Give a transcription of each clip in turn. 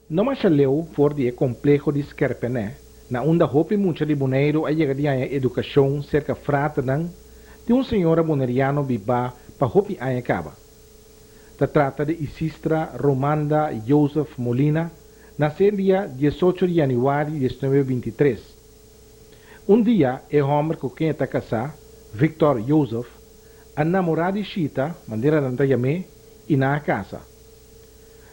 No masha leu for di e kompleho di Skèrpènè, na unda hopi mucha di Boneiru a yega di haña edukashon serka fraternan, tin un señora boneriano bibá pa hopi aña kaba. Ta trata di Isistra Romanda Joseph Molina, nasé dia diesocho di yanüari diesnuebe bintitres. Un dia e hòmber ku ken e ta kasá, Victor Joseph, a namorá di Shita, manera nan ta yam'é, i nan a kasa.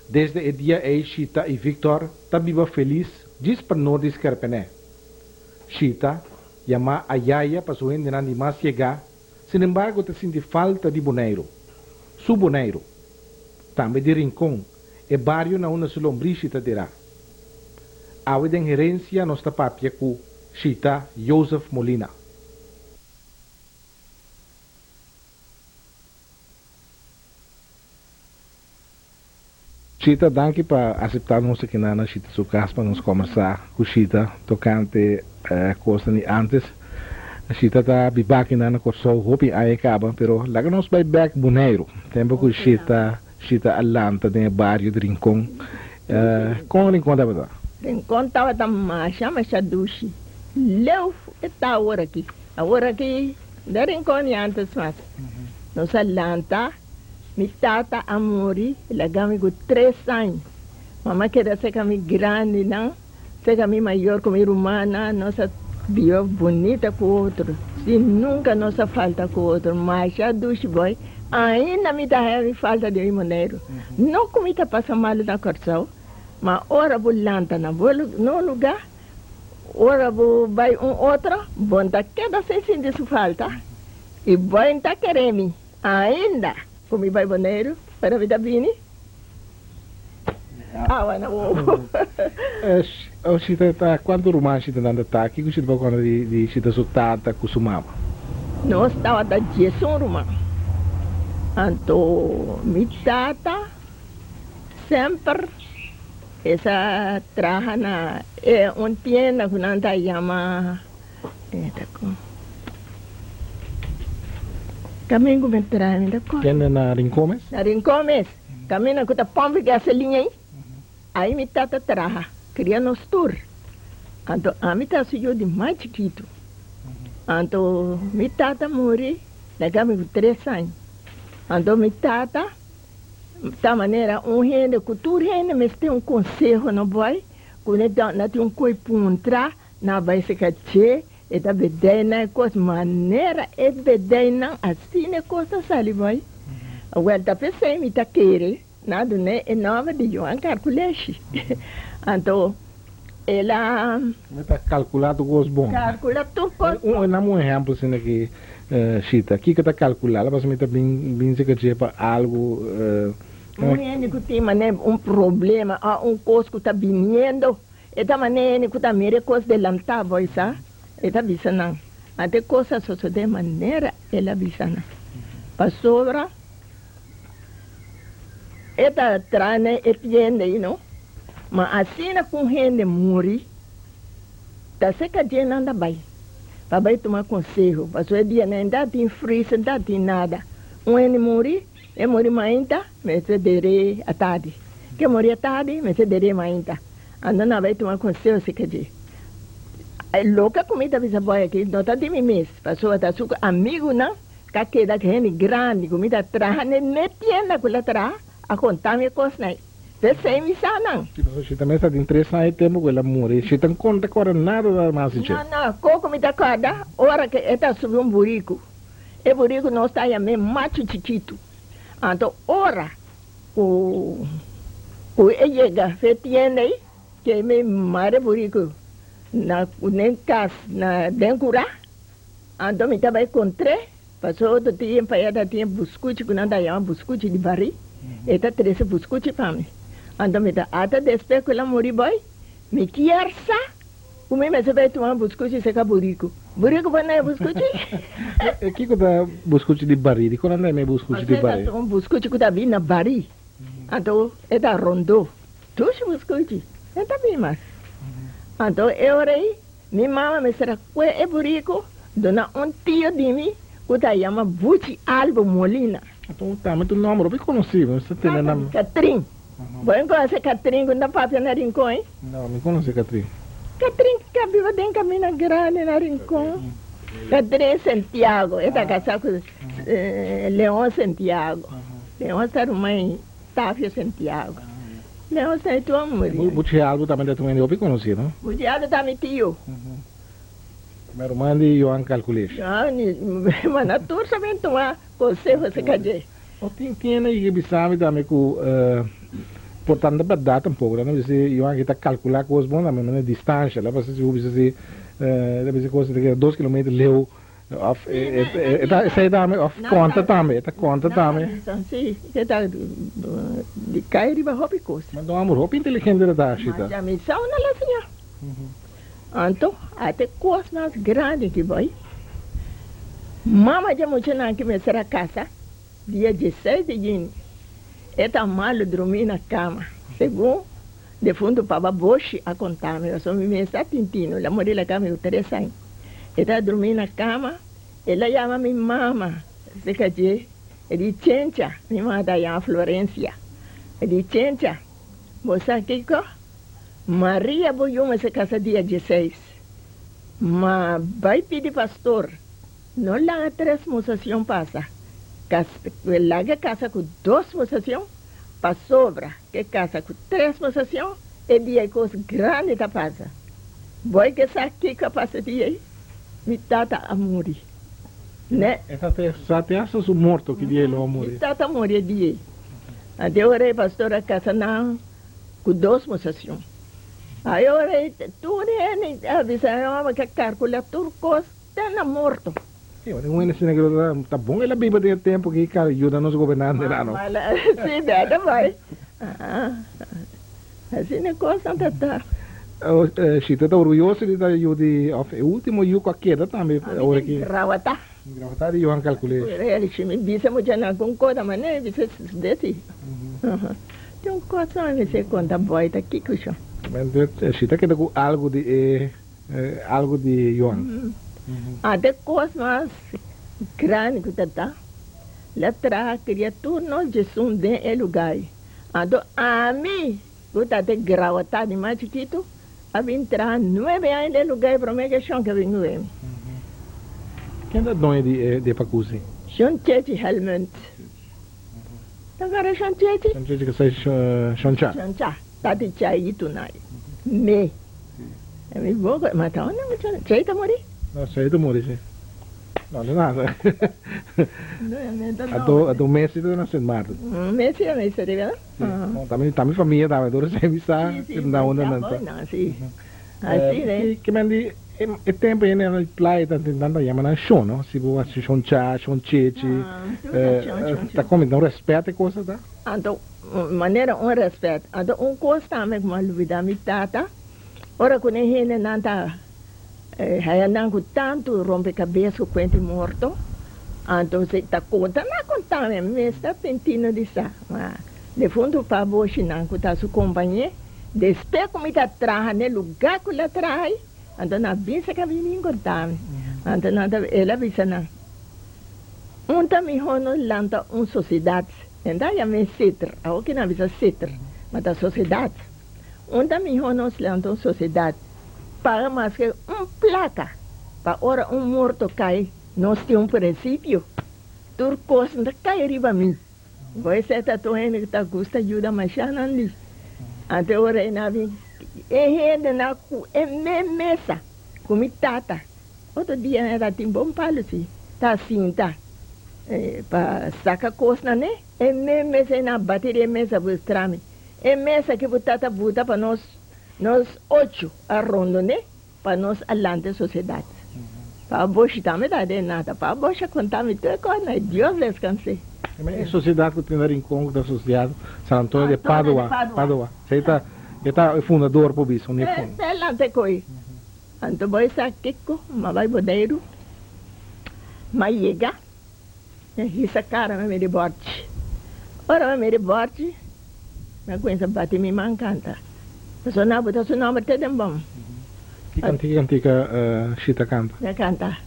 Desde e dia ei Shita i Victor ta biba felis djis pa nort di Skerpenè. Shita, yamá Ayaya pa su hendenan di mas yegá, sinembargo ta sinti falta di Boneiru. Su Boneiru. Tambe di Rincon, e bario na unda su lombrishi ta derá. Awe den Herencia nos ta papia ku Shita Joseph Molina. Shita, danki pa aseptá nos aki na Shita su kas pa nos kòmbersá ku Shita tokante kosnan di ántes. Shita ta biba aki na Kòrsou hopi aña kaba, pero laga nos bai bèk Boneiru, tempu ku Shita Shita a lanta den e bario di Rincon. Kon Rincon tabata? Rincon tabata masha masha dushi. Leu e ta awor aki. Awor aki den Rincon di ántes mas. Nos a lanta. Mi tata a muri laga mi ku tres aña. Mama keda serka mi grandinan, serka mi mayor ku mi rumannan. Nos a biba bunita ku otro. Si nunka nos a falta ku otro. Masha dushi boy. Ainda mi ta haña mi falta di mi Boneiru. No ku mi ta pasa malu na Kòrsou, ma ora bo lanta na bo no lugá, ora bo bai un otro, bo no ta keda sin sinti su falta. I boy no ta kere mi. Ainda ku mi bai Boneiru, pero mi ta bini awa na wowo. O Shita ta kuantu ruman Shita nan ta ta? Kiko Shita por konta di Shita su tata ku su mama? Nos tabata diesun ruman. Anto mi tata semper e sa traha na e un tienda ku nan ta yama. Kaminda ku mi traha mi ta kòrda. Kende na Rincomes? Na Rincomes, kaminda ku ta pòmpi gasolina ei, ai mi tata traha, kria nos tur. Anto ami ta su yu di mas chikitu. Anto mi tata muri laga mi ku tres aña. Anto mi tata ta manera un hende ku tur hende mester un konseho no bòi, ku na tin un koi puntra. Nan bai seka dje, e ta bedei nan e kos manera e bedei nan asina e kos ta sali bai. Awel ta p'esei mi ta kere nan a dun'é e nòmber di Johan Karkuleshi. Anto el a. Mi ta kalkulá tur kos bon. Kalkulá tur kos bon. Un dame un ehèmpel asina ki Shita. Kiko ta kalkulá? La pasobra mi ta bin bin seka dje pa algu. Un hende ku tin manera un problema òf un kos ku ta biniendo. E ta manera ku ta mira e kos delantá bo, sa? E ta bisa nan. Anto e kos a sosodé manera el a bisa nan. Pasobra e ta traha na e tienda ei, no? Ma asina ku un hende muri, ta serka dje nan ta bai pa bai tuma konseho. Pasobra e dia nan ta tin freezer, no ta tin nada. Un hende muri, e muri mainta, mester der'é atardi. Ke muri atardi, mester der'é mainta. Ando nan bai tuma conseho acerca dje. E loke cu mi ta bisa boy aki no ta di mi mes, pasobra ta su amigunan ca keda cu hende grandi cu mi ta traha n'e me tienda cu el a traha a conta mi e cosnan ei. P'esei mi sa nan. Si, pasobra shi ta mester tin tres aña e tempo cu el a muri, shi ta conta corda nada nada mas di dje. No, no, coco mi ta corda ora cu e ta subi un buricu. E buricu nos ta yam'e machu chikitu. Anto ora Ku ku e yega fe tienda ei, ke mi mare buriku na den kas na den kurá, anto mi ta bai kontr'é, pasobra otro tin pa e ta tin buskuchi ku nan ta yama buskuchi di barí, e ta trese buskuchi pa mi. Anto mi ta ata despues ku el a muri bai, mi kier sa ku mi mester bai tuma buskuchi serka buriku. Buriku por na e buskuchi? E kiko ta buskuchi di barí? Dikon nan ta yama e buskuchi di barí? Pasobra ta un buskuchi ku ta bin na barí. Anto e ta rondó. Dushi buskuchi. E ta bin mas. Anto e ora ei mi mama mester a kue e buriku duna un tio di mi ku ta yama Buchi Albo Molina. Anto tambe ta un nòmber hopi konosí. Mi mester tene nan. Katrin. Bo en conoce Catrín cu ta papia na Rincon, eh? No, mi conoce Catrín. Catrín ca biba den camina grandi na Rincon. Catrín Santiago, e ta casa cu Leon Santiago. Leon ta ruman Tafio Santiago. Leon sa tur a muri. Buchi Aldo tambe ta un hende hopi conoci, no? Buchi Aldo ta mi tio. Mi ruman di Johan Calculesh. Johan, ma na tur sa bin tuma conseho acerca dje. O tin tiene y bisa mi tambe cu por tanta berdad tampoco. Nan ta bisa si Johan ki ta calcula cos bon tambe mane distancia. La pasa si bo bisa si ta bisa cos ta keda dos kilometer leu of e ta esey tambe of conta tambe e ta conta tambe. Si e ta di cay riba hopi cos. Ma don amor hopi inteligente ta ta ashita. Ma mi sa una la siña. Anto ate kos mas grandi ki bai. Mama dje muchanan ki mester a kasa dia dieseis di juni. E ta malu drumí na kama, segun defuntu Papa Boshi a konta mi, pasobra mi mes ta tintino, el a muri la kama ku tres aña. E ta drumí na kama, el a yama mi mama serka dje, e di, Chencha, mi mama ta yama Florencia, e di, Chencha, bo sa kiko? Maria bo yu mester kasa dia dieseis. Ma bai pidi pastor no laga tres musacion pasa. Laga kasa ku dos musacion pasobra ke kasa ku tres musacion e dia e kos grandi ta pasa. Boy ke sa kiko a pasa dia ei? Mi tata a muri. Ne. E ta te sa te hasta su morto ki dia ei lo a muri. Mi tata a muri e dia ei. Ante ora e pastor a kasa nan. Ku dos musacion. Ai ora ei tur hende a bisa e homber ke karkula tur kos te na morto. Sí, un hende asina ke ta bon el a biba den e tempo ki ka yuda nos gobernantenan no. Sí, berde bai. Asina e kosnan ta ta. Shita ta orguyoso di ta yu di of e ultimo yu ku a keda tambe ora ki. Grawata. Grawata di Johan Calculesh. Mi bisa muchanan ku un kos, ma ne bisa desi. Tin un kos mi mester konta boy ta kiko sho. Si ta keda ku algu di e algu di Johan. Ate kos mas grandi ku ta ta la traha kriatur nos djesun den e luga ei. Anto ami ku ta te grawata di mas chikitu a bin traha nuebe aña den e luga ei prome ke shon ke bin ku mi. Ken ta doño di e pakusi? Shon Chechi Helmund. Ta gara Shon Chechi. Shon Chechi ka sai Shon Cha. Shon Cha ta di Chaitu nai. Me. E mi boca, ma ta unda mi Shon Chai ta muri? No, Chai ta muri si. No, no nada. No, e me ta no. Ato, ato Messi ta na Sint Maarten. Messi a Messi riba. Si. No, ta mi, ta mi famia tambe, tur esei mi sa na unda nan ta. Si, si. Asi ne. Ki men di e tempo hende na playa ta nan ta yama nan shon no, si bo hasi shon cha, shon chechi, ta komi nan respet e cosa ta? Anto manera un respet, anto un cos tambe cu mi a lubida mi tata, ora cu e hendenan ta haya nan cu tanto rompecabes cu cuenta e morto, anto si ta conta nan a conta mi, mi mes ta pentino di sa, ma defunto pa boshinan cu ta su compañe. Despe ku mi ta traha n'e lugá ku el a traha ei, anto nan a bisa ku a bini inkontrá mi. Anto nan ta, el a bisa nan, Un ta mihó nos lanta un sosiedat. Nan ta yam'é sitr, awor ki nan a bisa sitr, ma ta sosiedat. Un ta mihó nos lanta un sosiedat, paga maske un plaka pa ora un morto kai, nos tin un prinsipio. Tur kos no ta kai riba mi. Bo esei ta tur hende ku ta gusta yuda masha nan di. Anto ora e na bin e hendenan ku e mes mesa ku mi tata. Otro dia nan ta tin bon palu si ta sinta pa saka kosnan ne. E mes mesa e na bati di e mesa bu strami. E mesa ki bo tata buta pa nos nos ocho a rondone Pa nos a lanta sociedad. Pa aboshi tambe ta den nada. Pa aboshi a conta mi tur cos na Dios descans'é. E sociedad cu tin na Rincon cu ta asociado San Antonio de Padua, Padua. Esey ta e ta e fundador por bisa un e fund. E lanta e coy. Anto bo e sa kico m'a bay Boneiru. M'a yega mi a hisa cara mi a mira e borchi. Ora mi a mira e borchi mi a cuminsa bati mi man canta. Pasobra nan a bota su nomber te den bom. Ki kantika kantika shi ta kanta? Mi a kanta,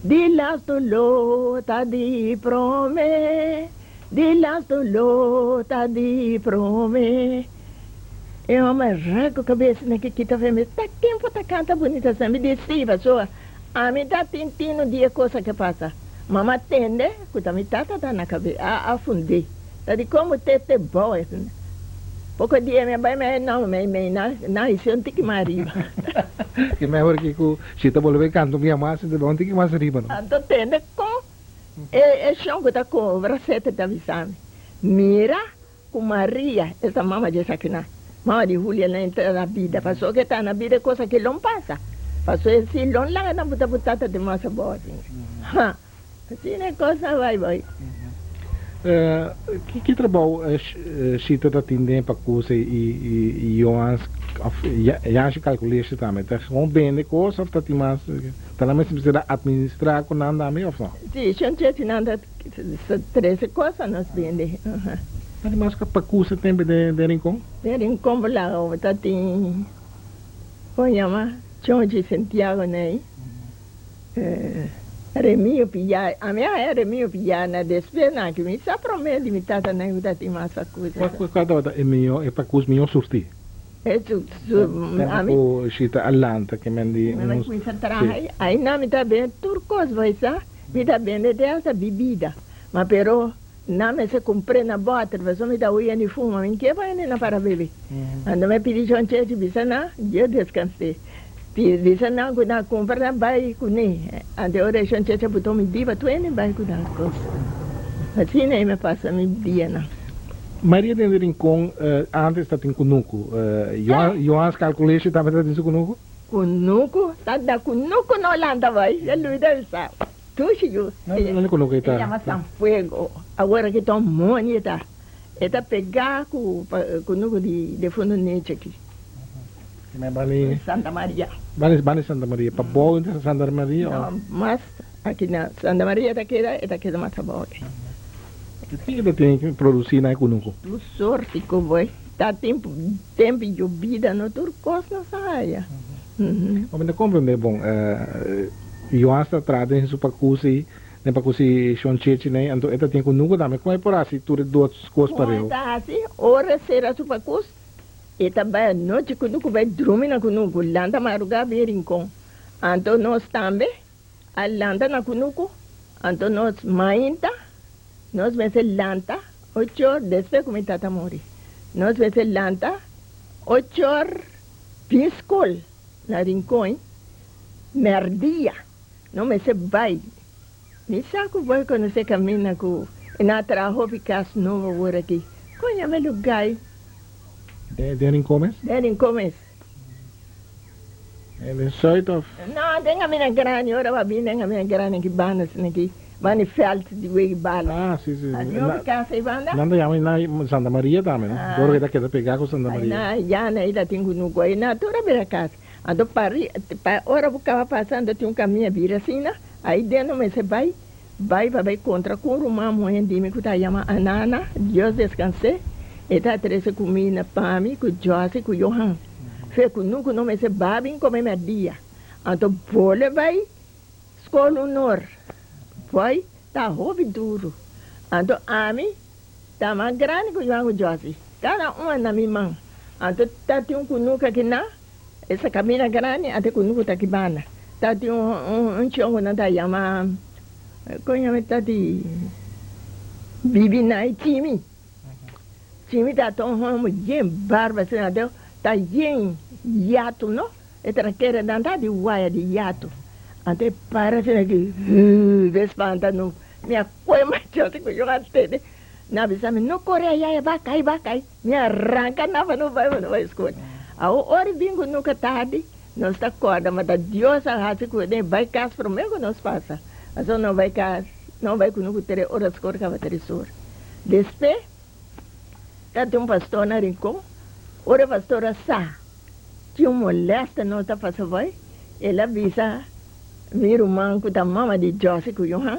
Di las doló ta di promé. Di las doló ta di promé. E homber rek ku kabes na ki kita fe mi ta ken por ta kanta bunita asina? Mi di si pasobra ami ta tin tinu di e kosa ke pasa. Mama tende ku ta mi tata ta na kabe a a fund'é. Ta di kon bo te te bou asina. Poko dia mi a bai mi a no mi mi na na hisi un tiki mas ariba. Ke mehor ki ku si ta bolbe kanta un bia mas si ta bai un tiki mas ariba no. Anto tende kon e e shon ku ta kobra sete ta bisa mi, Mira ku Maria, esta mama dje esaki-nan, mama di Julia nan entra na bida, pasobra ke ta na bida e kos aki lon pasa, pasobra e si lon laga nan buta buta ta den mas abou asina. Ha! Asina e kosnan bai bai. Ki trabou Shita ta tin den pa kuse i Johan's of Jansje kalkuleer tambe? Ta gewoon bende kos of ta tin mas ta nan mester mester administra ku nan tambe of no? Si, shon Chechi nan ta trese kos pa nos bende. Ta tin mas pa kuse tempe den Rincon? Den Rincon bo laga bo ta tin, kon yama, Chonchi Santiago nei. Remio piyá, ami a haña Remio piyá na despues nan ki mi sa promé di mi tata nan ku ta tin mas pakus Kua kua kua tabata e mihó e pakus mihó surtí? E su su Tempu ami ku Shita a lanta ke men di Mi un kuminsá si. traha ai nan mi ta bende tur kos bo sa mi ta bende te hasta bibida ma pero nan mester kumpr'é na bòter pasobra mi ta huye di fuma mi ke pa hende na para bebe anto mi a pidi Shon Chechi bisa nan Dios deskans'é. Pi bisa nan ku nan kumpra nan bai kuné. Ante ora e shon checha buton mi diba tu ene bai ku nan kos. Asina e me pasa mi dianan. Maria den Rincon antes ta tin kunuku. Johan's calculation tambe ta tin su kunuku? Kunuku? Ta da kunuku no lanta bai. E Luida bisa. Tushi yu. Nani kunuku e ta? E yama San Fuego. Awor aki ta un moni e ta. E ta pega ku kunuku di defuntu Nechi aki. Bani Santa Maria. Bani bani Santa Maria. Pa bou di Santa Maria No, mas aki na Santa Maria ta keda, e ta keda mas abou aki. Kiko ta tin ki produci na e kunuku? Tur sorti ku bo ta tin tempu yobida no tur kos no sa haya. Bo mi ta komprende bon. Johan ta traha den su pakusi, den pakusi Shon Chechi nei, anto e ta tin kunuku tambe. Kon e por hasi tur e dos kos Kon pareu? e ta hasi? Ora sera su pakus, E ta bai anochi kunuku bai drumi na kunuku, lanta marugá bin Rincon. Anto nos tambe a lanta na kunuku, anto nos mainta nos mester lanta ochor despues ku mi tata muri. Nos mester lanta ochor bin skol na Rincon merdia no mester bai. Mi sa ku bo a konosé kaminda ku e na traha hopi kas nobo awor aki. Kon yama e lugá ei? Den Rincon mes? Den Rincon mes. Den Zuid of? No, den kaminda grandi. Ora bo a bini den kaminda grandi aki banda asina aki, banda di vèlt di wega bala. Ah, si, si. Adi hopi kas ei banda. Nan ta yama ei na Santa Maria tambe, no? Dor ku e ta keda pegá ku Santa Maria. Ai na ya na ei ta tin kunuku. Ei na tur a bira kas. Anto pari, pa ora bo kaba pasa anto tin un kaminda bira asina. Ai den no mester bai, bai pa bai kontra ku un ruman muhé di mi ku ta yama Anana, Dios deskans'é, e ta trese kuminda pa mi ku Josie ku Johan. Fe ku nunku no mester ba bin kome mèrdia. Anto bole bai skol un or. Bai ta hopi duru. Anto ami ta mas grandi ku Johan ku Josie. Kada un na mi man. Anto ta tin un kunuku akinan. Esa camina grandi ante cu nucu ta ki banda. Ta tin un chon cu nan ta yama, con yama ta di bibi na e Chimi. Chimi ta ta un homo yen barba asina anto ta yen yatu no. E trakera nan ta di waya di yatu. Anto e para asina ki huu be spanta no. Mi a coe machote cu yo a tene. Nan a bisa mi no core aya e ba cay ba cay. Mi a ranka nan pa no bai pa no bai skol. Awor ora i bin ku nuka tardi, nos ta kòrda ma ta Dios a hasi ku e bai kas promé ku nos pasa. Pasobra no bai kas, no bai ku no ku tres ora skol kaba tres ora. Despe ta tin un pastor na Rincon, ora e pastor a sa ki un molèster nos ta pasa bai, el a bisa mi ruman ku ta mama di Josie ku Johan,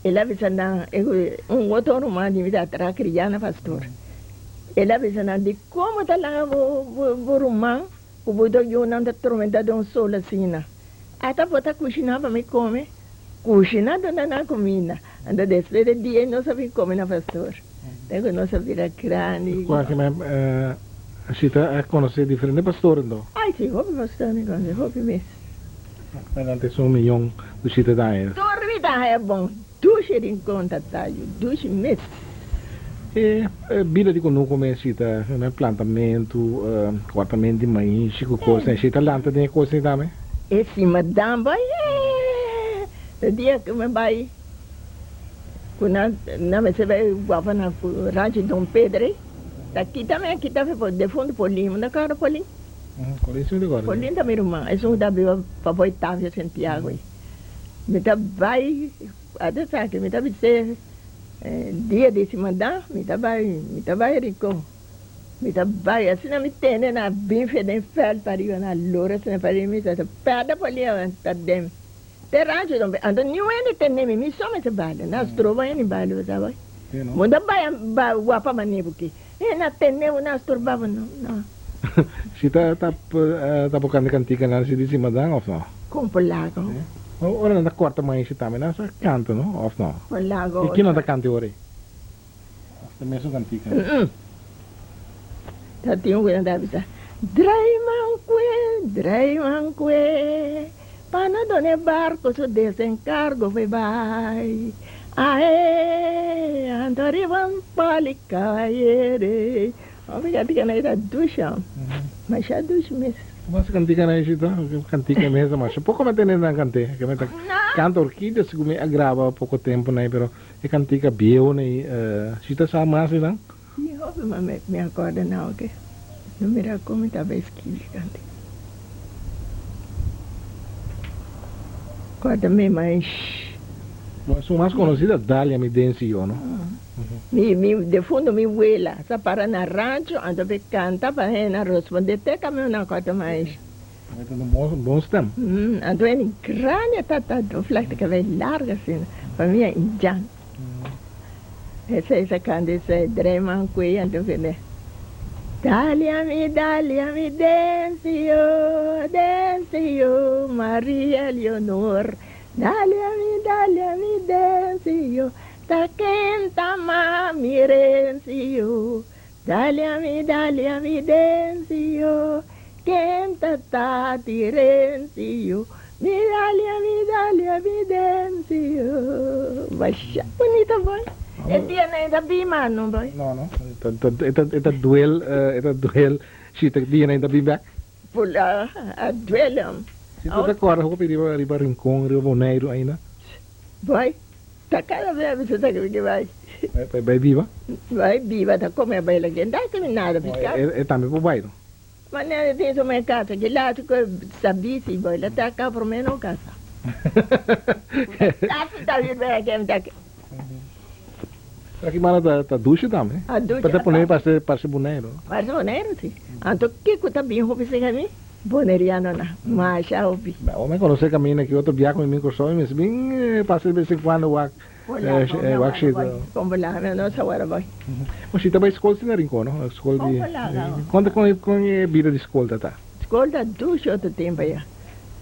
El a bisa nan, e ku un otro ruman di mi ta traha kriá na pastor. El a bisa nan, Di komo ta laga bo bo ruman ku bo ta yunan ta tormentá den un sol asina? Ata bo ta kushiná pa mi kome? Kushiná duna nan kuminda. Anto despues di dia nos a bin come na pastor. Te cu nos a bira grandi. Cua ki men Shita a conoce diferente pastor anto? Ay si, hopi pastor mi conoce, hopi mes. Men antes un miyon cu Shita ta haña. Tur mi ta haña bon. Dushi Rincon ta tayu, dushi mes. E bida di kunuku mes si ta na plantamentu, kòrtamentu di maishi ku kosnan, si ta lanta den e kosnan tambe? E si madam bai e e dia ku mi bai ku nan nan mester bai guapa na rancho Don Pedro ei ta kita mi a kita fe defuntu Polin, bo no kòrda Polin? Polin si mi ta kòrda. Polin ta mi ruman, esun ku ta biba pabou Tavio Santiago ei. Mi ta bai ata esaki mi ta bis'é dia di simandan mi ta bai mi ta bai Rincon mi ta bai asina mi tende na bin fe den veld pariba na lora asina pariba mi ta perde polia ta den te rancho donde anto niun hende tende mi mi so mester baila na stroba hende baila bo sa bai bo ta bai wapa mane bo ke e na tende bo na stroba bo no no. Si ta ta ta bo kanta kantika nan si di simadan of no? Kon por lago. Ora nan ta korta maishi tambe nan sa kanta no of no? Por lago. I ki nan ta kanta e ora ei? Of ta mesun kantika? Ta tin un ku nan ta bisa, Drai mankue, drai mankue, pa no duna e barko su desenkargo bai bai. Ae, anto riba un pali kabayere. Hopi kantika nan ta dushi am. Masha dushi mes. Mas kantika nan shi ta kantika mes masha poko mi a tende nan kante. Ke mi ta kanta orkidia si ku mi a graba poko tempo nan pero e kantika bieu nan shi ta sa mas di nan. Si hopi ma mi a korda nan oke. No mira kon mi tabata skibi kantika. Korda mi mas. Bo esun mas konosi ta Dalia mi den si yo no. Mi mi defunto mi wela sa para na rancho anto pe canta pa hende a responde te camion na cota mais. Bo ta un bon bon stem. Anto eni grandi a tata do vlakte cabey largo asina famia indjan. Esey sa canta esey dreman cuey anto kende Dalia mi dalia mi dencio dencio Maria Leonor Dalia mi dalia mi dencio Ta kenta ma mi rencio Dalia mi dalia mi dencio Kenta ta ti rencio Mi dalia mi dalia mi dencio Masha bunita boy E dia nan e ta bin mas no boy. No no e ta e ta duel e ta duel si ta dia nan e ta bin bek. Pula a duel hom. Si ta ta kòrda hopi riba riba Rincon riba Boneiru ainda. Boy Ta cada bes mi ta ke bai. Bai bai biba? Bai biba ta come bai la kenda ta mi nada pica. E tambe por bai no? Ma nada tin su me casa ki laat ku sa bici bai la ta ka prome no casa. Tasi ta bir bai kem ta ke. Pero aki manda ta ta dushi tambe. A dushi. Pa ta pone parse parse Boneiru. Parse Boneiru si. Anto kiko ta bin hopi sega mi? Bonerianonan, masha hopi. Bo me conoce caminda ki otro bia cu mi bin Corsou mi mester bin pasa de bes en cuando wak wak shit. Con bo laga no sa wara bai. Bo si ta bai scol si na Rincon no? Scol di Con con con e bida di scol ta ta? Scol ta dushi otro tempo aya.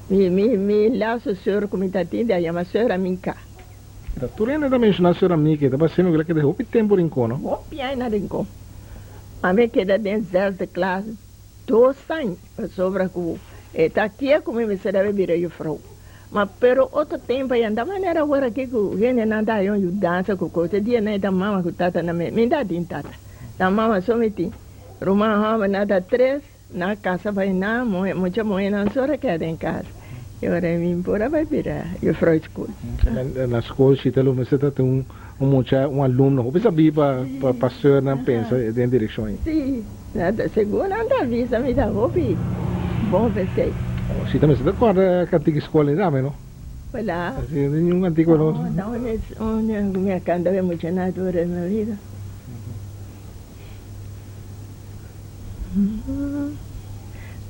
Mi mi mi laatste soeur cu mi ta tin a yama soeur Aminka. Ta tur hende ta menciona soeur Aminka e ta parse mi cu el a keda hopi tempo Rincon no? Hopi aña na Rincon. Ami a keda den zesde klas. Dos aña, pasobra ku e ta kie ku mi mester debe bira yufrou. Ma pero otro tempu a yanda manera awor aki ku hendenan ta haña un yudansa ku kos. E dianan e ta mama ku tata na mi. Mi ta tin tata. Ta mama so mi tin. Ruman hòmbernan ta tres, nan a kasa bai nan, muhé, mucha muhénan so a keda den kas. E ora mi por a bai bira yufrou skol. Na skol si ta lo mester ta tin un Un mucha, un alumno hopi sabí pa pa paseurnan pensa den direkshon ei. Sí, nan ta segun nan ta bisa mi ta hopi bon p'esei. Si ta mester ta kòrda kantik di skol ei tambe no? Wala. Si no tin niun kantiko no. No, ta un un ku mi a kanta ku e muchanan tur den mi vida.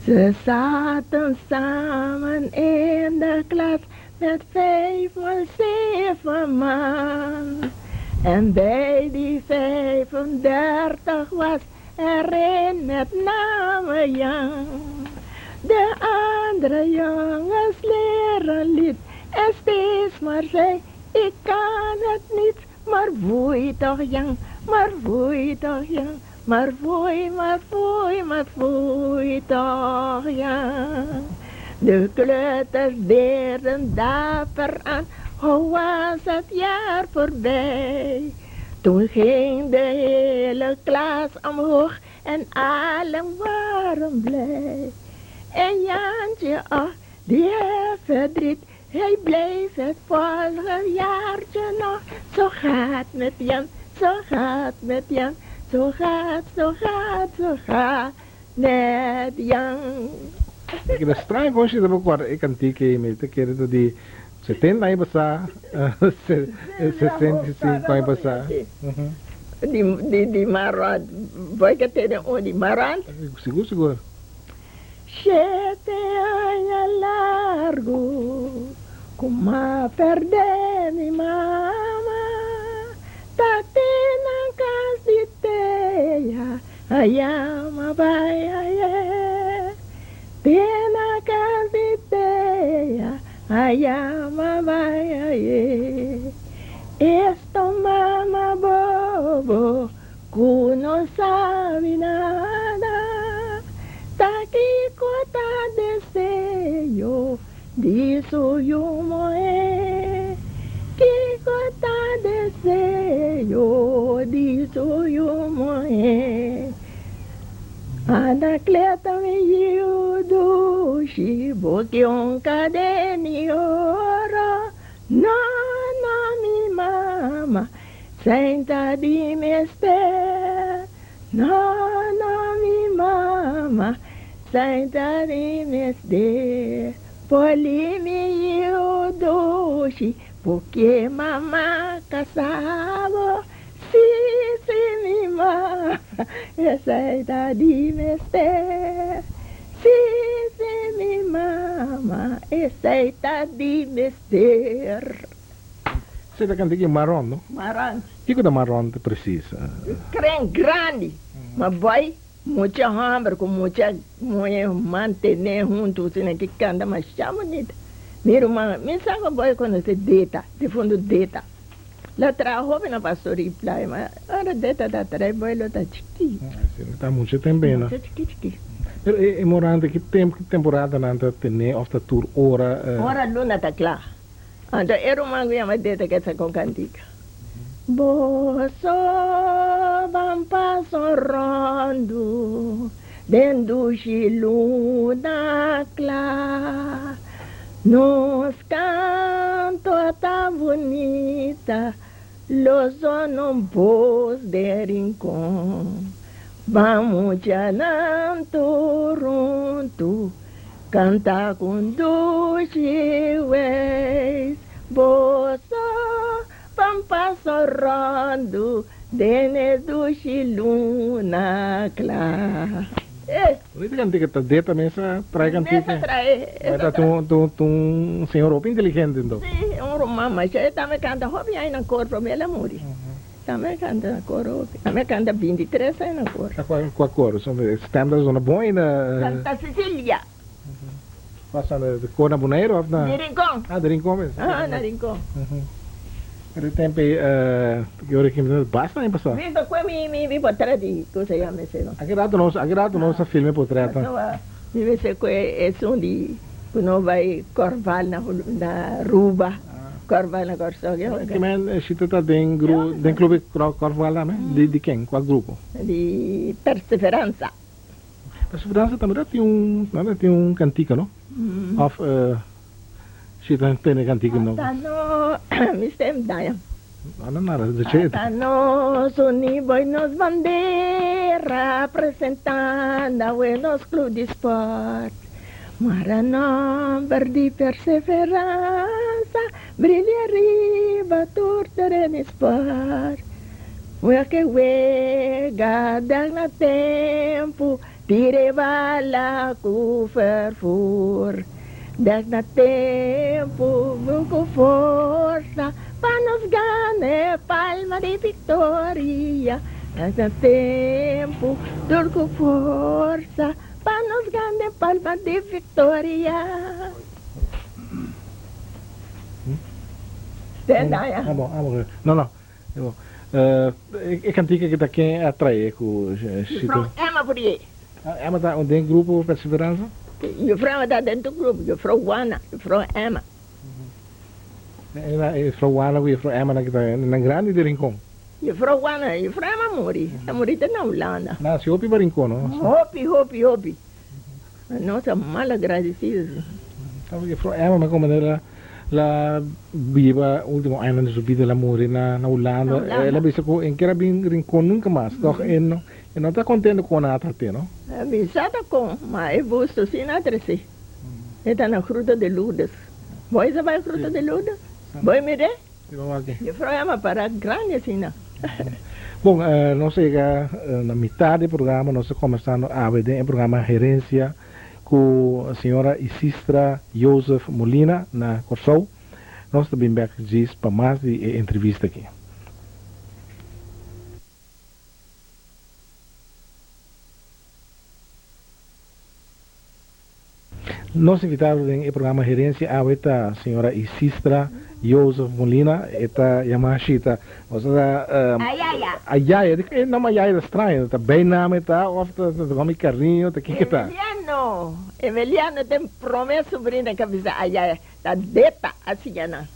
Ze zaten samen in de klas Met vijfmaal zeven man. En bij die 35 was er een met name Jan. De andere jongens leren lied en steeds maar zei Ik kan het niet, maar foei toch Jan, maar foei toch Jan, maar foei, maar foei, maar foei toch Jan. De kleuters deerden dapper aan, hoe was het jaar voorbij. Toen ging de hele klas omhoog en allen waren blij. En Jantje, oh, die heeft verdriet, hij bleef het volgend jaartje nog. Zo gaat met Jan, zo gaat met Jan, zo gaat, zo gaat, zo gaat met Jan. Mi keda straño kon shi ta por kòrda e kantika ei, mi ta kere ta di 70 aña pasá, 65 aña pasá. Di, di, di Marant, boy ke tene un di Marant? Sigur, sigur. Shete aña largu ku m'a pèrdè mi mama, ta te na kas di teya aya m'a bai ayé. Te na kas di teya aya m'a bai ayé. Esto mama bobo Ku no sabi nada, ta kiko ta deseo di su yu muhé? Kiko ta deseo di su yu muhé? Anacleta mi yiu dushi, bo ke un kaden'i oro? No, no mi mama, Zijn ta di mester. No, no, mi mama, zijn ta di mester. Poli mi yiu dushi, porque mama casa bo. Si, si, mi mama, esei ta di mester. Si, si, mi mama, esei ta di mester. Esei ta kanta ki maron, no? Maron. Kiko ta maron precies? Kren grandi. Ma boy, mucha homber ku mucha muhe mantené huntu asina ki kanta masha bunita. Mi ruman, mi sa ku boy konosé Deta, difuntu Deta. Lo traha hopi na Pastorie Playa, ma ora Deta ta trae boy lo ta chikí. Ta mucha tempu ei, no? Mucha chikí chikí. Pero e morante ki tempu, ki temporada nan ta tené òf ta tur ora? Ora luna ta kla. Anto e ruman ku yama Deta ke sa kon kantika. Boso ban pasa un rondu den dushi luna kla. Nos kanto ta bunita, lo sona un bos den rinkon. Ban muchanan tur huntu Canta con dushi weis, boso pan paso rondu den e dushi luna cla. Eh! Bonita cantica ta deta mesa trae cantica. Mesa trae. Bai ta un señor hopi inteligente enton. Si, un ruman masha e tambe canta hopi aña na cor prome el a muri. Tambe canta na cor hopi. Tambe canta 23 aña na cor. Na cua cor? Stem ta zona bon ainda. Santa Cecilia. Cua santa? Cor na Boneiru of na? Di Rincon. Ah, di Rincon mes. Ah, na Rincon. Pero e tempo ei, ki ora ki basta aña pasá. Visto cue mi mi potret di, con se yama ese no? A ki rato nos, a ki rato nos a filma e potret? Pasobra mi mester cue esun di cu nos bay Corval na na Aruba. Korfbal na Kòrsou ke hoga. Ki men shita ta den gru den club di korfbal tambe? Di di ken? Kua grupo? Di Perseveransa. Perseveransa tambe ta tin un nan ta tin un kantika no? Of shita tene kantika no? Ata no mi stem daña. No no nada de che. Ata nos uni boy nos bandera presentando awe nos club di sport. Mara nomber di perseveransa brilia riba tur tereno i sport. Wega ke wega dan na tempu tira e bala ku fervor. Dek na tempu bu ku forsa pa nos gana e palma di viktoria. Dek na tempu tur ku forsa. Pa nos gana e palma di victoria. Ten daña. Ah bon, ah bon. No, no. E kantika ki ta ken a trae ku Shito? Juffrouw Emma Fourier. Ah, Emma ta den grupo Perseveransa? Juffrouw Emma ta den tur grupo, Juffrouw Juana, Juffrouw Emma. Juffrouw Juana ku Juffrouw Emma nan ki ta nan grandi di Rincon. Juffrouw Juana, Juffrouw Emma a muri, a muri te na Hulanda. Nan hasi hopi pa Rincon no? Hopi, hopi, hopi. Nos ta mal agradecido. Sabe Juffrouw Emma mi como la la biba ultimo añanan di su bida la muri na na Hulanda. El a bisa cu en kier a bin Rincon nunca mas toch e no e no ta contento con nan a trate no. Mi sa ta con ma e gusto si nan a trece. E ta na Gruta de Lourdes. Bo a bai Gruta de Lourdes? Bo a mir'é? Juffrouw Emma para grandi asina. Bon, nos a yega na mitad di e programa. Nos ta combersando awe den e programa Herencia cu señora Isistra Joseph Molina na Corsou. Nos ta bin bek djis pa mas di e entrevista aki. Nos invitado den e programa Herencia awe ta señora Isistra Joseph Molina, e ta yama Shita. Nos ta Ayaya. Ayaya, di e nomber Ayaya ta straño, ta bijnaam e ta of ta nomber di cariño, ta kiko ta? Emiliano, Emiliano ta e prome sobrina cu a bisa Ayaya, ta Deta a siña nan.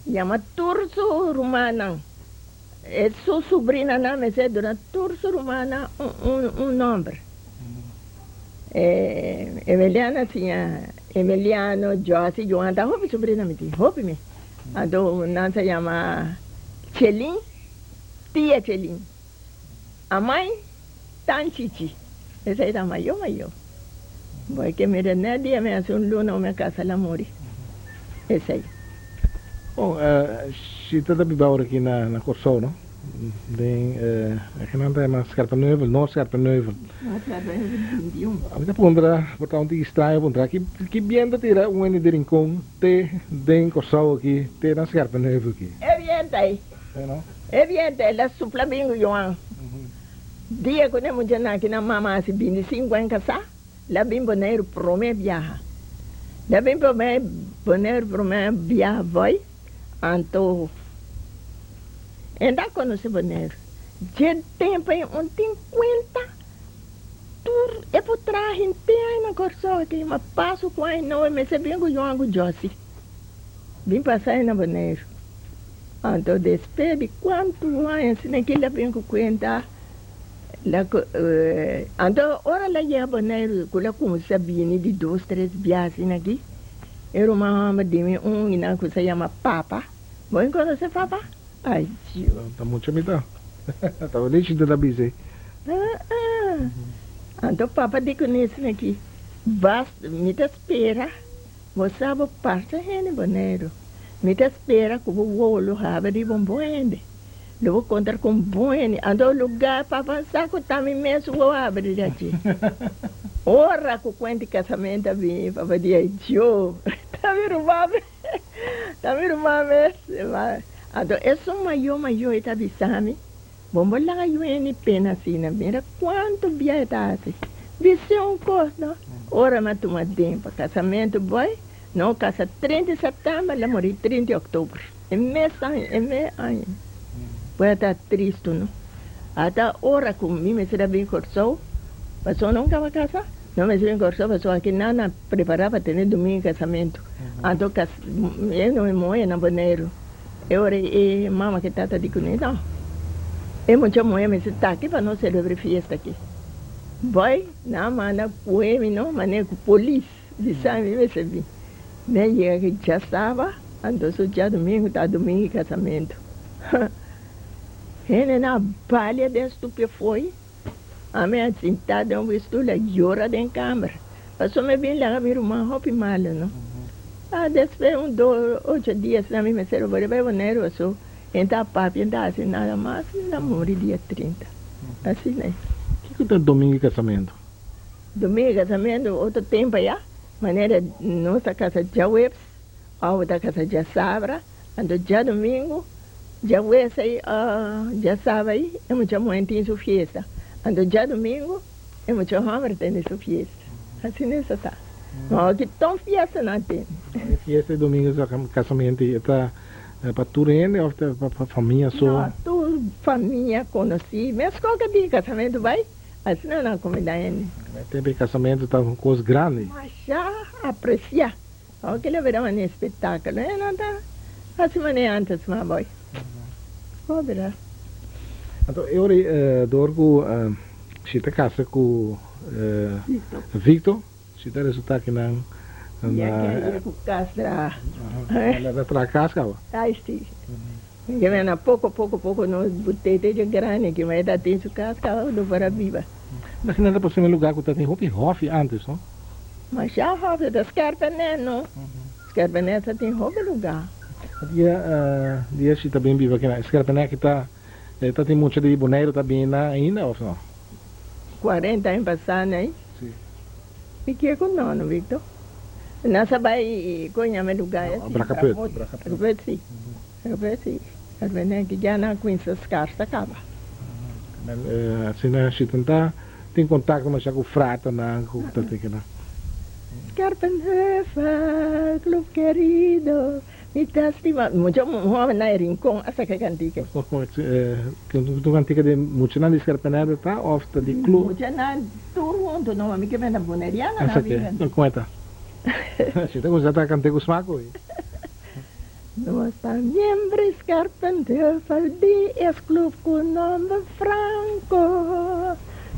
Yama tur su rumannan, e su sobrinanan mester duna tur su rumannan un nomber. Emiliano a siña Emiliano, Jossy, Joan ta hopi sobrino mi tin, hopi mi. Anto nan sa yama Chelin, tia Chelin. Amai tan chichi, esei ta mayo mayo. Bo ke mira net dia mi hasi un luna mi a kasa la muri, esei. Bon, si ta ta biba ora aki na Kòrsou no? Den e kinan ta yama Scherpenheuvel, Noord Scherpenheuvel. Noord Scherpenheuvel 21. Ami ta puntra, por ta un tiki straño puntra, ki ki bien ta tira un hende di Rincon te den Kòrsou aki, te na Scherpenheuvel aki? E bienta ei. E no? E bienta ei la supla bingo Johan. Dia ku ne muchanan aki nan mama hasi 25 aña kasá, la bin Boneiru promé biaha. La bin promé Boneiru promé biaha voi. Anto e ta konosé Boneiru. Dje tempu ei un tin kuenta tur e por traha henter ai na Kòrsou aki, ma paso ku ai no e mester bin ku Johan ku Jossy bin pasa ai na Boneiru. Anto despues di kuantu aña asina kila bin ku kuenta la ku anto ora la yega Boneiru ku la kuminsá bini di dos tres biaha asina aki. E ruman homber di mi un i nan ku sa yama Papa. Bo in konosé Papa? Ai Dios. Ta mucha mi ta. Ta wele chita ta bisa ei. Ah. Anto Papa di ku nesnan aki, Bas, mi ta spera bo sa bo parse hende Boneiru. Mi ta spera ku bo wowo lo habri riba un bon hende. Lo bo kontra ku un bon hende. Anto lugá Papa sa ku ta mi mes wowo habri riba dje. Ora ku kuenti kasamentu a bini, papa di ei, Djo, ta mi ruman mes, ta mi ruman mes. Anto esun mayó mayó e ta bisa mi, Bo no laga yueni pena asina, mira kuantu bia e ta hasi. Bis'é un kos no, ora mi a tuma den pa kasamentu boy, no kasa 30 di sèptèmber, el a muri 30 di òktober, e mes aña, e mes aña. Bo a ta tristu no. Ata ora ku mi mester a bin Kòrsou, pasobra no kaba kasa, no mester bin Kòrsou pasobra aki nan a prepará pa tene domingo kasamentu. Anto kas e no e muhé na Boneiru. E ora e mama ku e tata di kuné, no, e mucha muhé mester ta aki pa nos selebrá fiesta aki. Bai, nan a manda kué mi no, manera ku polis bisa mi mester bin. Mi a yega aki djasaba, anto su djadumingu ta domingu di kasamentu. Hende na balia den stupia fo'i. Ami a sinta den un stoel a yora den kamer. Pasobra mi bin laga mi ruman hopi malu no. A despues un dos ocho dias na mi mester a bori bai Boneiru aso hende a papia hende a hasi nada mas mi ta muri dia 30. Asina e. Kiko ta domingo di kasamentu? Domingo di kasamentu otro tempo ya manera nos ta kasa djaweps òf ta kasa djasabra. Anto djadumingu, djawees ei, djasaba ei, e mucha muhé tin su fiesta. Anto djadumingu, e mucha hòmber tene su fiesta. Asina esa ta. Ma awor ki ton fiesta nan tene. E fiesta di domingu sa kasamentu ei, e ta. Pa tur hende of ta pa famia so? No, tur famia konosí. Meskos ku di kasamentu bai, asina nan kumindá hende. E tempu di kasamentu ta un kos grandi. Masha apresiá. Awor kila bira manera espektákulo. E no ta hasi manera ántes mas boy. Bo bira. Anto e ora ei dor ku si ta kasa ku Victor. Si ta resulta ki nan na. Ya ke ku kas traha. Nan ta traha kas kaba. Ai si. Ke men na poko poko poko nos butete dje grandi ki ma e ta tin su kas kaba lo por a biba. Mas nan ta pasa den lugar ku ta tin hopi hòfi antes no? Masha hòfi ta Skèrpènè no. Skèrpènè ta tin hopi lugar. Dia dia si ta bin biba kinan. Skèrpènè ki ta ta tin mucha di Boneiru ta bini nan ainda òf no? 40 aña pasá nei. Sí. Mi kier ku no, no Victor. Nan sa bai kon yama e lugar No, Brakaput. Brakaput si. Brakaput si. Brakaput ki ya nan kuminsa skarsa kaba. Men asina si tan ta tin kontakto masha ku fraternan ku ta tin kinan. Scherpenheuvel, club querido. Mi ta stima mucha hobennan e Rincon a saka e kantika. Tur kantika di muchanan di Scherpenheuvel ta of ta di club? Muchanan tur hunto no, ma mi ke benta Boneriano nan biba. Kon e ta? Si ta kuminsá ta kant'é ku smak hoy. Nos ta miembro Scherpenheuvel di es club ku nomber Franco.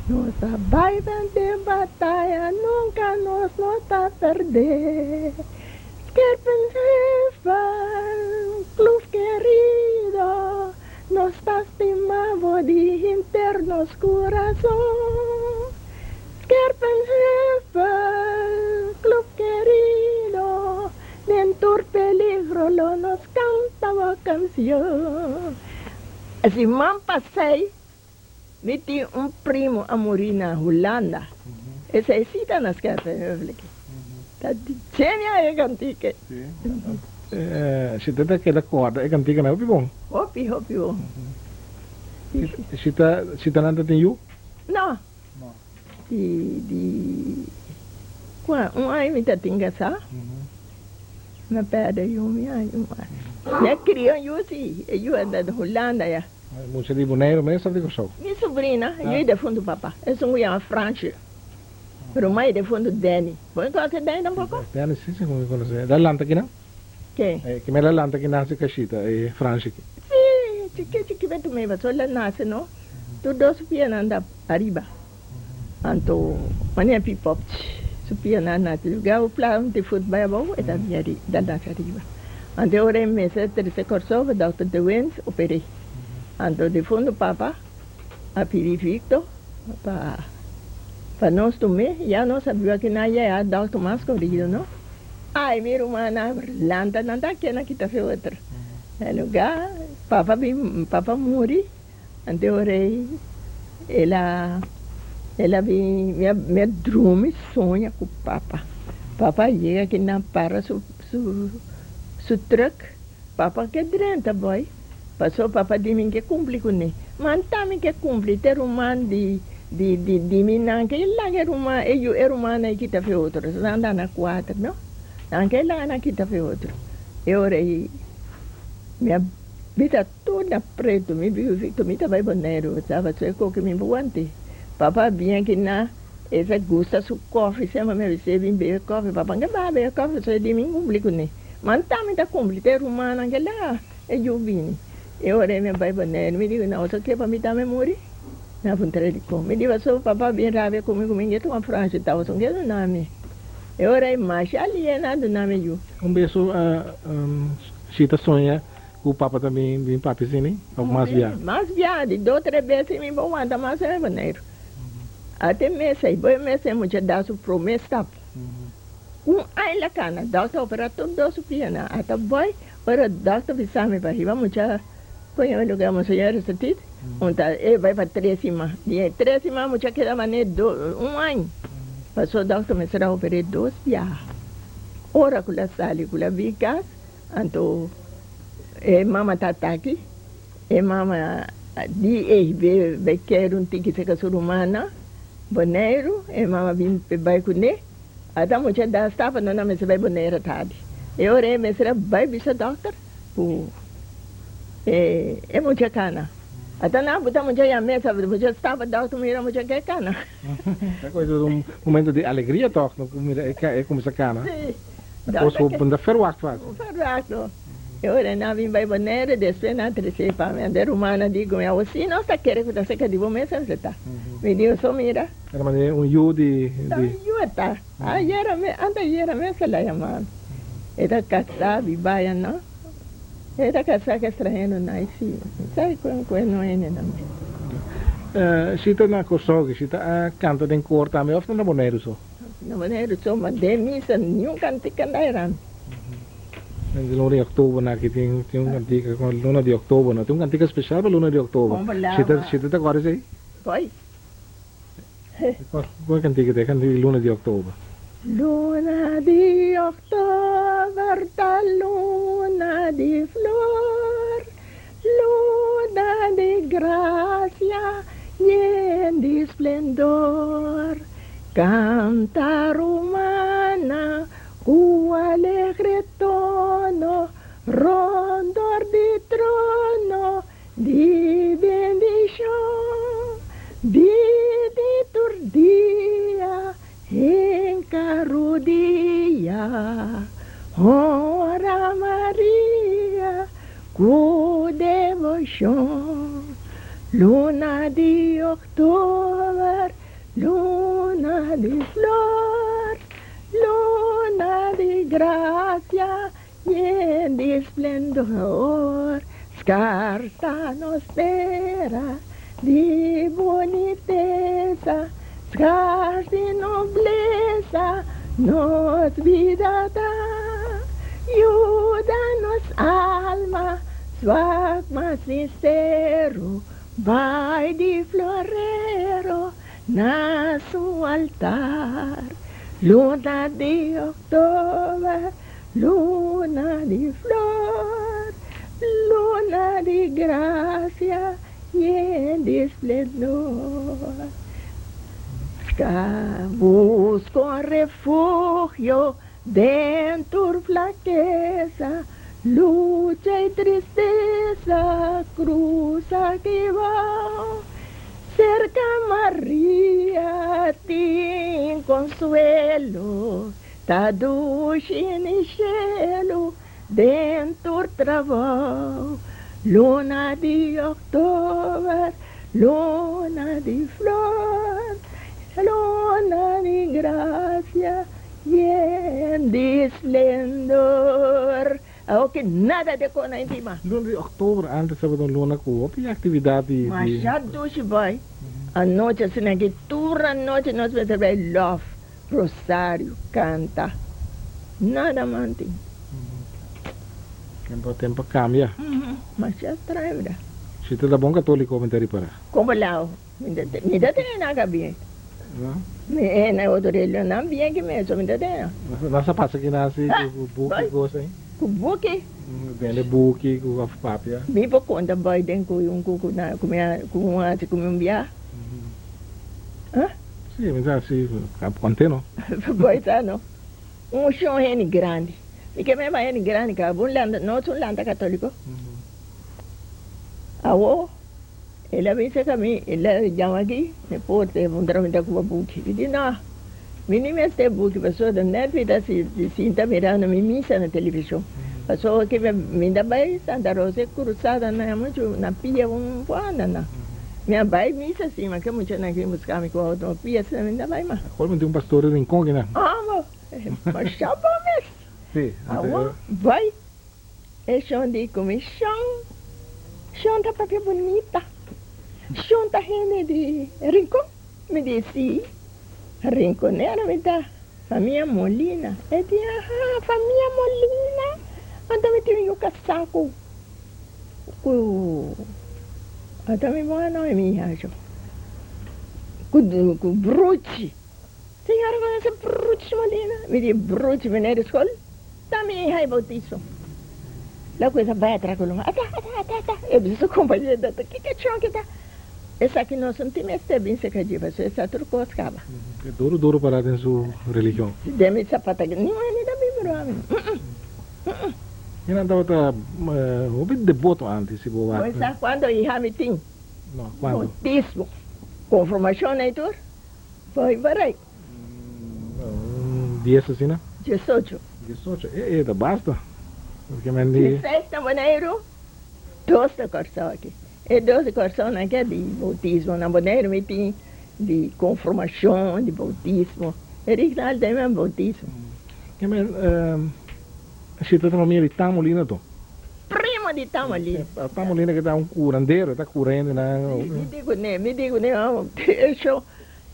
Nos ta bai den bataya nunka nos no ta perdé. Scherpenheuvel, club querido, nos ta stima bo di henter nos curason. Scherpenheuvel, club querido, den tur peligro lo nos canta bo cancion. Siman pasai Mi tin un primo a muri na Hulanda. Esei si ta na Scherpenheuvel aki. Ta di genia e kantika. Si ta ta keda korda e kantika nan hopi bon. Hopi hopi bon. Si ta si ta nan ta tin yu? No. Di di kua un aña mi ta tin kasá. Mi a pèrdè yu mi aña mas. Mi a kria un yu si, e yu a ta na Hulanda ya. Mucha di Boneiru mes of di Kòrsou? Mi sobrina, yu defuntu papa. Esun ku yama Fransje. Ruman e defuntu Danny. Bo no konosé Danny tampoko? Danny si, si mi konosé. El a lanta kinan? Ken? Kimen el a lanta kinan si kashita, e Fransje aki? Si, chiki chiki betu mi pasobra el a nase no. Tur dos su pianan ta ariba. Anto manera pipop su pianan na lugar bo pla un tifut bai abou e ta bin ta nase ariba. Anto e ora e mester trese Kòrsou pa dòkter De Wens oper'é. Anto difunto papa a pidi Victor pa pa nos tum'é. Ya nos a biba kinan ya dòkter mas korido no. Ai mi rumannan lanta nan ta kena kita fe otro. Na lugar papa bin papa muri. Anto e ora ei el a el a bin mi a mi a drumi soña ku papa. Papa a yega aki nan para su su su truck. Papa ke drenta boy paso papa di mi ke kumpli kuné. Ma anta mi ke kumpli te ruman di di di di mi nan ke laga e ruman e yu e rumannan ei kita fe otro. Nan ta na kuater no. Nan ke laga nan kita fe otro. E ora ei mi a bita. Tur na pretu mi biu Victor mi ta bai Boneiru sa pasobra e koki mi bo wante papa a bin aki na e sa gusta su kofi semper mi a bis'é bin bebe kofi papa n'ka baha bebe kofi pasobra e di mi n'kumpli kuné ma n'ta mi ta kumpli te rumannan kila e yu bini e ora ei mi a bai Boneiru mi di nan oso ke pa mi tambe muri mi a puntra dikon mi di pasobra papa a bin rabia ku mi ku mi n'ke tuma franshi ta oso n'ke duna mi e ora ei masha alié nan a duna mi yu. Un beso si ta soña Ku papa ta bin bin papia asina of mas bia? Mas bia, di dos tres bes mi bo wanta mas e Boneiru. Ate mes ei, bo e mes ei mucha da su prome stap. Un aña la cana, dokter opera tur dos su pianan. Ata boy, ora dokter bisa mi pa hiba mucha coño e lugar Monseñor Resetit, un ta e bay pa tres siman. Di e tres siman mucha keda mane do un aña. Paso dokter mester a oper'e dos biaha. Ora cu la sali cu la bin cas, Anto e mama ta ataki, e mama di ei bai kere un tiki cerca su rumannan Boneiru, e mama bin pe bai cune, ata mucha da stapa no nan mester bai Boneiru tardi. E ora e mester a bai bisa dokter cu. E e mucha kana. Ata nan buta mucha ya mesa, mucha staba dòkter mira mucha ke kana. Ta koe ta un momento di alegria tòg no ku mira e kuminsá kana. Sí. Ta kos ku bo no ta ferwagt fásil. No ferwagt no. E ora nan bin bai Bonaire despues nan trese pa mi. Ante rumannan di ku mi awor si nos ta kere ku ta serka di bo mes a ta. Mi di so mira. Era manera un yu di. Ta un yu e ta. Ayera mes ante ayera mes el a yama mi. E ta kasá biba ya no. E ta kasá ku estranhero na i si sa ku ku e no hende nan mes. Si ta na Kòrsou ki si ta a kanta den kor tambe òf ta na Boneiru so? Na Boneiru so, ma den misa niun kantika no a era mi. Den luna di òktober na aki tin tin un kantika ku luna di òktober no tin un kantika spesial pa luna di òktober. Si ta si ta ta kòrda esei? Koi? Kua kantika ta e kantika di luna di òktober? Luna di òktober ta luna di flor, luna di grasia yen di splendor. Kanta rumana ku alegre tono rondor di trono Di bendishon bini tur dia hinka rudia, honra Maria ku deboshon. Luna di oktober, luna di flor, luna di grasia Yen di splendor, skarsa nos tera di bunitesa, skars di noblesa nos bida ta. Yuda nos alma swak ma sinsero, bai di florero na su altar. Luna di oktober. Luna di flor, luna di gracia yen di splendor. Ska busca un refugio den tur flakesa, lucha y tristesa cruza ki bao. Cerca Maria tin consuelo. Ta dushi ni shelu den tur trabou. Luna di oktober, luna di flor, luna di gracia yen di splendor. Awor ki nada de kona intima. Luna di oktober antes tabata un luna ku hopi aktividat di. Masha dushi bai. Anochi asina ki tur anochi nos mester bai lof. Rosario canta nada manti. Tempo tempo cambia. Masha extraño bra. Si ta ta bon catolico mi ta ripara. Como lao mi ta mi ta tene nan bien. Mi e na otro religion nan bien ki meso mi ta tene. Nan sa pasa ki nan si cu buki cos ahi. Cu buki. Bende buki cu of papia. Mi por conta boy den cu un cu cu na cu mi a cu un haci cu mi un bia. Ha? Sí, mi sa sí, conté no. Boy sa no. Un shon hende grandi. Mi ke mema hende grandi ka un lanta, nos un lanta catolico. Awo, el a bisa ka mi, el a jama aki, mi porta e puntra mi ta cuba buki. Mi di no, mi ni mester buki pasobra net mi ta sinta mirando mi misa na television. Pasobra ki mi ta bay Santa Rosa e cruzada nan mucho na pia un anda nan. Mi a bai misa si, ma ke muchanan ke buska mi ku auto ma pia asina mi no ta bai mas. Awor mi tin un pastor di Rincon aki nan. Amo, masha bon mes. Si, Awor bai e shon di ku mi shon, shon ta papia bunita, shon ta hende di Rincon? Mi di si, Rinconero mi ta, famia Molina. E di aha, famia Molina, anto mi tin un yu kasá ku. Ku ata mi bon anoi mi hacho ku ku bruchi señora conoce bruchi molina mi di bruchi meneer di school ta mi hija e bautizo la cueza bai atra ku lo ata ata ata ata e bisa su compañero ta kiko chon kita esaki no sun tin mester bin seca dje pasobra esa tur cos caba. E duro duro para den su religion. Den mi zapata ni un hende ta bin bro ami. E nan tabata hopi deboto antes si bo wak. Bo sa cuanto hija mi tin? No, cuanto? Bautismo, confirmacion ei tur, bo bereik. Un dies asina? Diesocho. Diesocho, e e ta basta. Porque men di. Dieseis na Boneiru, dos na Kòrsou aki. E dos di Kòrsou nan ke di boutismo. Na Boneiru mi tin di konfirmashon, di boutismo. E rignal den men boutismo. Ke men si ta famia di Tamolina to? Primo di Tamolina. Tamolina ke ta un curandero, e ta cura hendenan. Mi di kuné, mi di kuné, e sho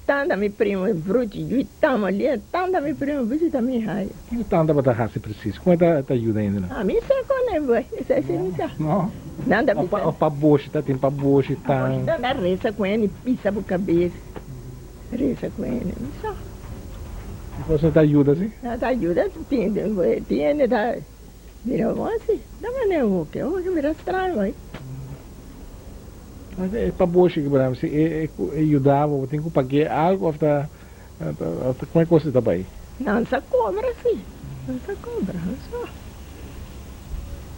Tanta mi primo e bruchi yui tama li tanta mi primo bruchi ta mi haya. Kiko tanta bo ta hasi precies? Kon e ta ta yuda hendenan? A mi sa kon e bai, esei si mi sa. No. Nan ta bisa. Of pa boshi ta tin pa boshi tan. Boshi ta resa ku hende pisa bo kabes resa ku hende mi sa. I boso ta yuda si? Nan ta yuda tin tin hende ta mira bo asi ta manera hopi hopi bira straño bai. E pa boshi ki por si e yuda bo, bo tin ku pag'é algu òf ta kon e kos ta bai? Nan sa kobra si, nan sa kobra, nan sa.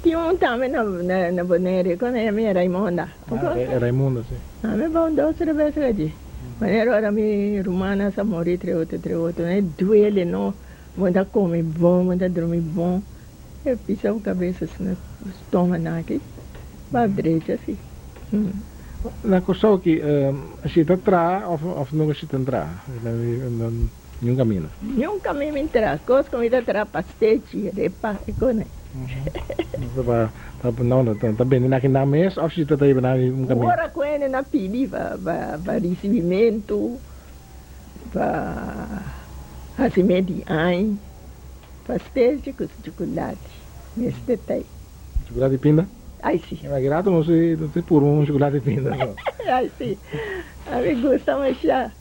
Tin un tambe na Bonaire, kon e yama Raimonda. Ah, Raimonda si. Ami ba un dos tres bes allí. Manera ora mi rumannan sa muri tres otro tres otro, e duele no, bo ta kome bon, bo ta drumi bon. E pisa bo cabeza asina stoma nan aki ba drecha si. Na Kòrsou aki si ta traha òf nunka si ta traha niun kaminda? Niun kaminda mi traha kos ku mi ta traha pastechi repa e kos nan. Ta bende nan aki nan mes òf si ta ta hiba nan un kaminda? Ora ku hende nan pidi pa risibimentu pa hasimentu di aña. Pastel di ku chukulati mester ta ei. Chukulati pinda? Ai si. E maki rato nos ta puru un chukulati pinda. Ai si. A mi gusta masha.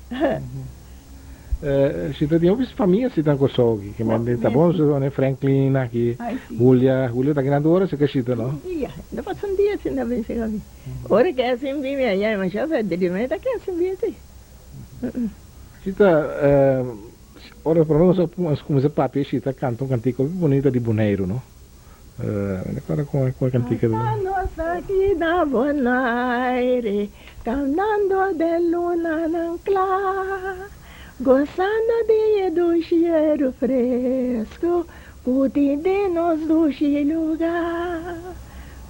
Si ta tin hopi famia si ta na Kòrsou aki. Ke men ta bon si ta Franklin aki, Julia, Julia ta aki na Dora si ka shita no? Un dia, no pasa un dia sin ta bin si ka bin. Ora ke a sin bin mi a yama masha fedri, mi ta ke a sin bin si. Si ta. Ora prome nos a cuminsa papia shi ta canta un cantica hopi bonita di Boneiru no. Mi ta acorda con e cantica ta. Ata nos aki na Bonaire cantando den lunanan cla gozando di e dushi eru fresco cu tin den nos dushi lugar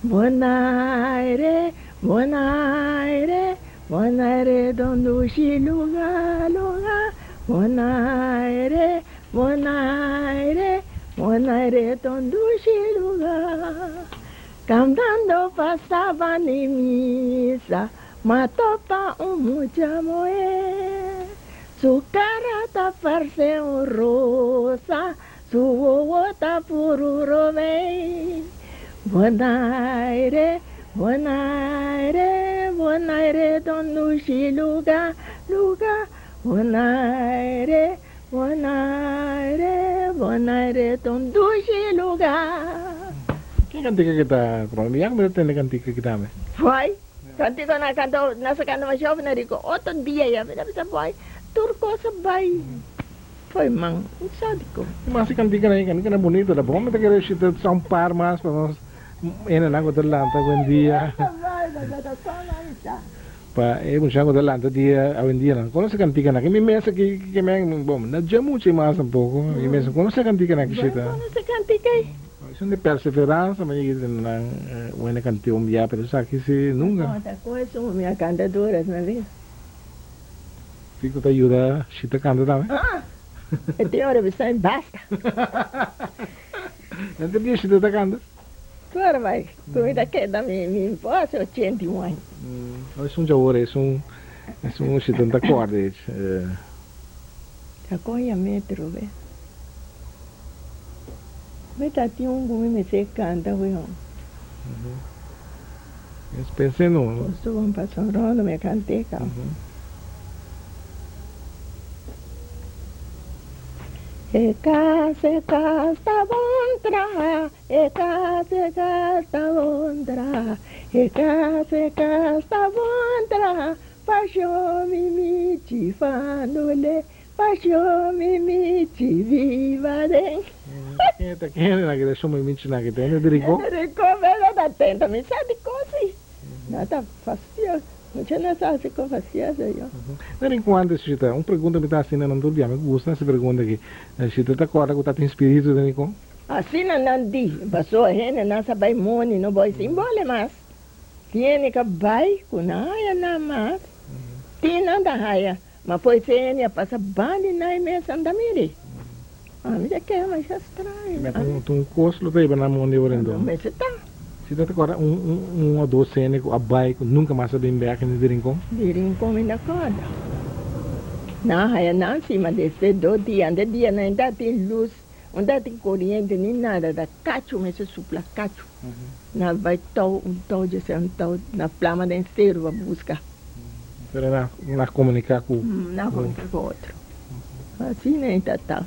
Bonaire, Bonaire, Bonaire don dushi lugar, lugar. Bonaire, Bonaire, Bonaire ta un dushi lugá. Cantando pasaba ni misa, m'a topa un mucha muhé. Su cara ta parce un rosa, su wowo ta puru robei. Bonaire, Bonaire, Bonaire ta un dushi lugá, lugá. Bonaire, Bonaire, Bonaire ta un dushi luga. Ki kantika ki ta prome? Mi ya ku mi ta tende kantika ki tambe. Boy, kantika na kanta, na sa kanta masha hopi na rico. Otro dia ya mi ta bisa boy, tur kos a bai fo'i man, mi sa dikon. Mas e kantika nan, e kantika nan bunito ta bon, mi ta kere shita sa un par mas pa nos hendenan ku ta lanta awendia. Pa e muchanan ku ta lanta dia awendia nan konosé kantikanan aki. Mi mes aki ke men bon no dje mucha i mas tampoko. Mi mes no konosé kantikanan aki shita. Bo no konosé kantika ei? Esun di perseveransa mi yega di nan wende kantika un bia pero esaki si nunka. Ta kon esun mi a kanta tur es na vida. Kiko ta yuda shita kanta tambe? Ah! E tin ora bisa mi basta. Nan ta dia shita ta kanta? Tur bai ku mi ta keda mi mi por hasi 81 aña. No esun djawor esun esun si ta kòrda ech. Ta kon yam'é atrobe. Mi ta tin un ku mi mester kanta ku yon. Mes pens'é no. Nos tur bon pasa un rondo mi a kant'é kaba. E kas e kas ta bon traha. E kas, e kas ta bon traha, e kas, e kas ta bon traha, Pasho mi michi fandule, pasho mi michi biba den. Ken ta ken na kita shon mi na kita hende di Rincon? Hende di Rincon bes ta tenta mi sa di kos si. No ta fastioso. Mucha no sa hasi kos fastioso yo. Na Rincon antes Shita, un pregunta mi ta hasi na nan tur bia, mi gusta hasi pregunta aki. Shita ta korda ku ta tin spiritu den Rincon? Asina nan di, pasobra hendenan sa bai moni no bai sin bole mas. Tiene ka bai ku nan haya nan mas. Tin nan ta haya, ma por ese hende a pasa bandi nan e mes nan ta miri. Ami ta kere masha straño. Ma ta un kos lo ta hiba nan mondi ora enton. No mester ta. Si ta ta kòrda un un o dos hende ku a bai ku nunka mas a bin bèk di Rincon? Di Rincon mi ta kòrda. Nan haya nan si, ma despues dos dia, ante dia nan ta tin lus, no ta tin koriente ni nada, ta kachu mester supla kachu. Na bai tou un tou dje ser un tou na plama den seru pa buska. Pero na na komunika ku. Na komunika ku otro. Asina e ta ta.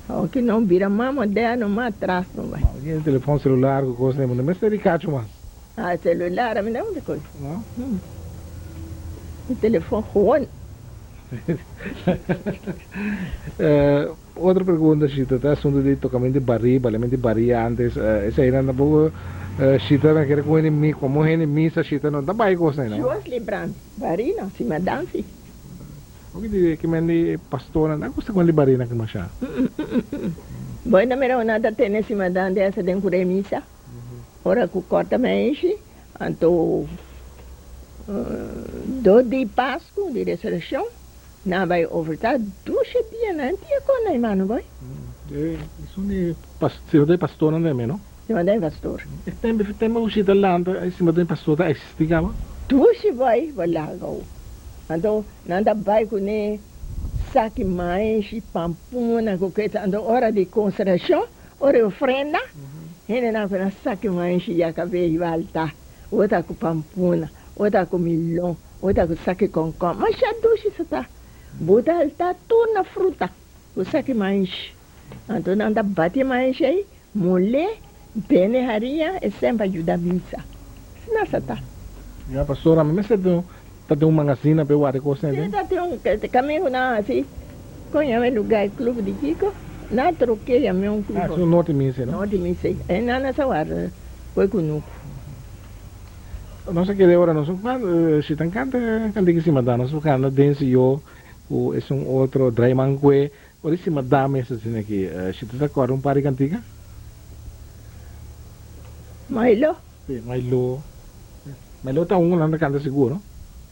Aunke no bira mas moderno mas atras no bai. Awe tin telefon selular ku kos bo no mester di kachu mas. Ah selular ami no usa kos. No? Mi telefon gewoon. Otro pregunta Shita ta asunto di tocamento di bari, balamento di bari antes, eseinan tampoco Shita na kere cu hende mi, como hende misa Shita no ta bay cos ei no. Dios librami, bari no, si madan si. Hopi di ki men di pastornan ta gusta con di bari nan ki masha. Bo ta mira nan ta tene si madan di esa den cura e misa, ora cu corta meishi, anto dos di Pascu di resurreccion. Nan bai ofertá dushe dia nan dia kon nan mano bai. Esun di sima den pastornan den no? Sima den pastor. E tempu e tempu ku shita lanta e sima den pastor ta eksistí kaba? Dushi bai pa laga ou. Anto nan ta bai kuné saki maishi, pampuna ku kesa. Anto ora di konsagrashon, ora di ofrenda, hendenan ku nan saki maishi ya kabei bai altá. Ota ku pampuna, ota ku milon. Bo ta ku saki konkon. Masha dushi sa ta. Bo ta halta tur na fruta ku saki maishi. Anto nan ta bati e maishi ei, mole, bene haria, e semper a yuda misa. Asina sa ta. Ya pastor, ami mester tin ta tin un magazina pa e warda e kosnan ei. Si ta tin un kaminda ku nan hasi, kon yama e lugar, e club di kiko? Nan a troke yama un club. Ah, si un norte misa, no? Norte misa. Ei nan a sa warda koi kunuku. Nos a kere ora nos si tan canta cantica si madam nos por canta den si yo cu esun otro draiman cue ora si madam mester asina aki si ta ta corda un par di cantica? Mailo. Si Mailo Mailo ta un cu nan ta canta sigur no?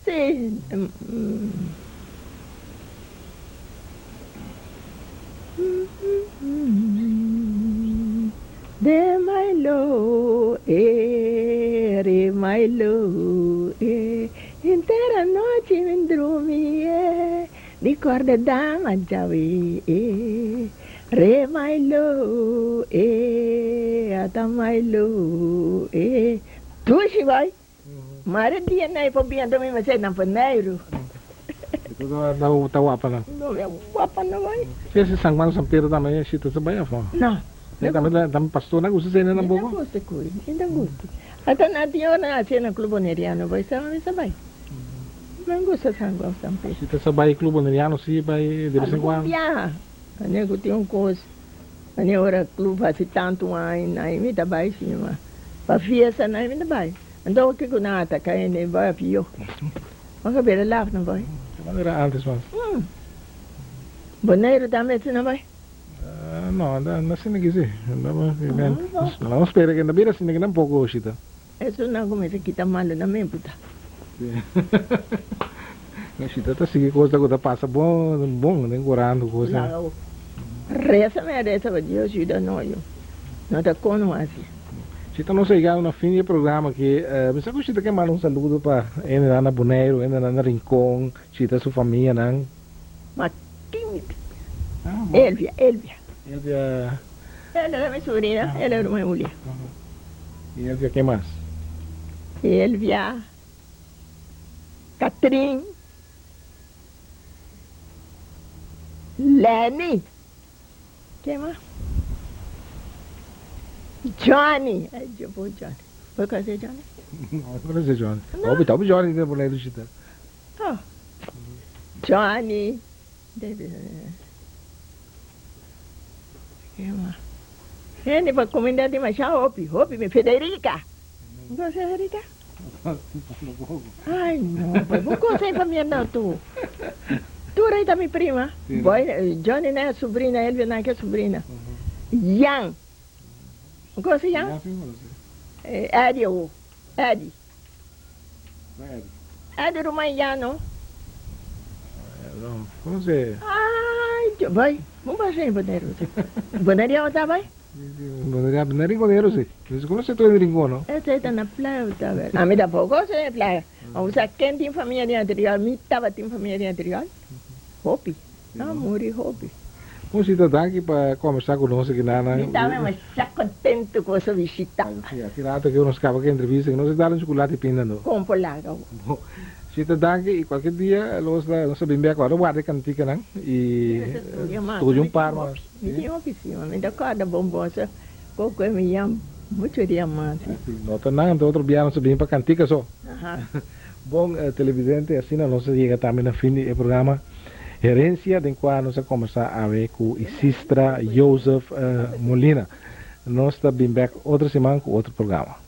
Si. De my lo e re my lo e Henter anochi mi drumi e Di kòrda dama djawe e Re my lo e Ata my lo e Dushi bai! Mare dia na e por bienta mi mester na Boneiru. Ta wapa nan. No mi a wapa nan bai. Si ese San Juan San Pedro tambe shi ta bai afo. No. E tambe tambe pastor na gusta sena nan boko. Mi ta gusta curi, mi ta gusta. Ata na tin ora na haci na Club Boneriano bai sa mi sa bai. Mi gusta San Juan San Pedro. Si ta sa bai Club Boneriano si bai de vez en cuando. Algun biaha, ane cu tin un cos. Ane ora club haci tantu aña na mi ta bai si ma pa fiesta na mi ta bai anto kico nan ataca hende bai a pio bo ka bira laf no bai. Ki manera antes mas. Boneiru tambe asina bai. No no asina ki si no spera ke na bira asina ki tampoco oshita. Esun nan cuminsa kita malo nan men puta. Shita ta sigui cosa cu ta pasa bon bon den corant cu cosa. Laga reza mi a reza pa Dios yuda no yu no ta cono haci. Shita nos a yega na fin di e programa aki mi sa cu Shita ke manda un saludo pa hendenan na Boneiru hendenan na Rincon Shita su famianan. Ma kin mi Elvia Elvia. Elvia. Ela ta mi sobrina, ela ruman Julia. Y Elvia ken mas? Elvia, Catrin, Lenny, ken mas? Johnny, ay yo por Johnny. Bo conoce Johnny? No, no conoce Johnny. No. Hopi, hopi Johnny tin por ley shita. Oh. Johnny. David. Ken mas? Hende pa kuminda tin masha hopi, hopi mi Federica. Bo konoce Federica? Ay no, pues bo konoce e famia no tu. Tur ei ta mi prima. Boy, Johnny nan e subrina, Elvia nan ke subrina. Jan. Bo konoce Jan? Eddie awo, Eddie. Eddie ruman Jan no. Konoce. Ay, Dios, bay, bo pasa en Boneiru. Boneiru ta bay? Boneiru, Boneiru Boneiru si. Nos konoce tur den Rincon no. Esey ta na playa ta ber. Ami tampoco konoce den playa. Ma bo sa ken tin famia den anterior? Mi tabatin famia den anterior. Hopi. A muri hopi. Bon Sita danki pa kombersa ku nos aki nana. Mi tambe masha contento ku boso bishita. Si, aki rato ke nos kaba ku e entrevista nos a dal un chocolate pinda no. Kon por laga bo. Bon Sita danki y cualkier dia los nos ta bin bek ora warda e kantikanan y studia un par mas. Mi tin hopi si, ma mi ta kòrda bon bon so koko e mi yam muchu diamante. No ta nan, anto otro bia nos ta bin pa kantika so. Bon televidente, asina nos a yega tambe na fin di e programa Herencia den kua nos a kombersá awe ku Isistra Joseph Molina. Nos ta bin bek otro siman ku otro programa.